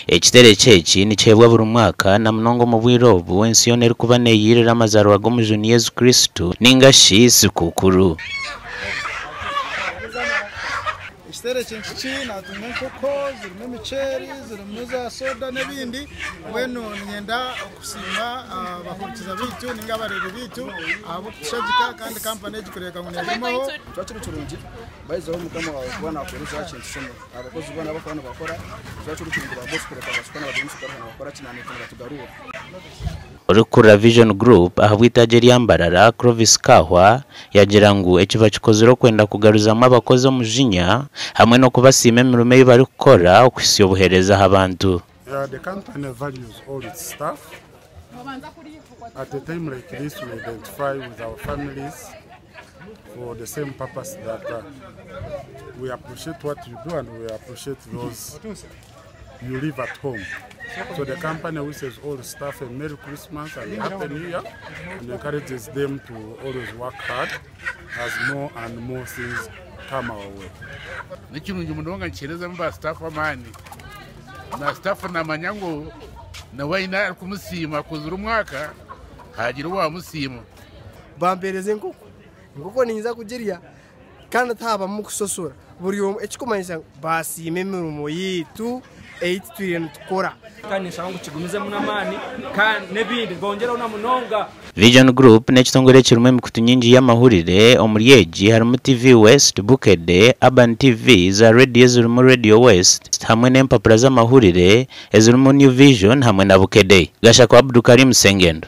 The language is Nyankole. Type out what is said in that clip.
Ekitereko eki nikiheebwa buri mwaka na munonga omu bwire obu ensi yoona erikuba neeyirira amazaaribwa g'Omujuni Yesu Kristo ninga shi Sikuukuru. Ekitereko nkiki natunga enkoko zirimu emiceeri zirimu za soda n'ebindi mbwenu niinyenda okusiima abahurikiza baitu ninga abareebi baitu ahabw'okutushagika kandi kampani egi kureebeka ngu neegumaho. Kiba kiri kirungi bayizaho mukama waawe kuba nakuheereza aha kintu kimwe. Abakozi boona abakuba nibakora kiba kiri kirungi ba bosi kureka bashuka nibagira omushukaro nibakora ki naitwe nibatugarurra. Orikukurira Vision Group ahabw'eitaagi erya Mbarara, Clovis Kahwa, yaagira ngu eki bakikozire okwenda kugaruzamu abakozi omujinya hamwe n'okubasiima emirimo ei barikukora okuhitsya obuheereza aha bantu. The company values all its staff. At a time like this, we identify with our families for the same purpose that we appreciate what you do and we appreciate those you leave at home. So the company wishes all staff a Merry Christmas and a Happy New Year and encourages them to always work hard as more and more things come our way. Nikirungi munonga nikiheerezamu ba staff amaani. Na staff namanya ngu nawe aine arikumusiima kuzira omwaka hagira owamusiima. Bampeereza enkoko, enkoko ninza kugirya kandi tihabamu kusosora buri omwe ekikumanyisa ngu baasiima emirimo yaitu ei tutwire nitukora. Kandi ninshaba ngu kigumizemu n'amaani kandi n'ebindi bongyereho na munonga. Vision Group n'ekitongore ekirimu emikutu nyingi y'amahurire, omuri egi harimu TV West, Bukedde, Urban TV, za rediyo ezirimu Radio West hamwe n'empapura z'amahurire ezirimu New Vision hamwe na Bukedde. Gashakwa Abdukarim Sengendo.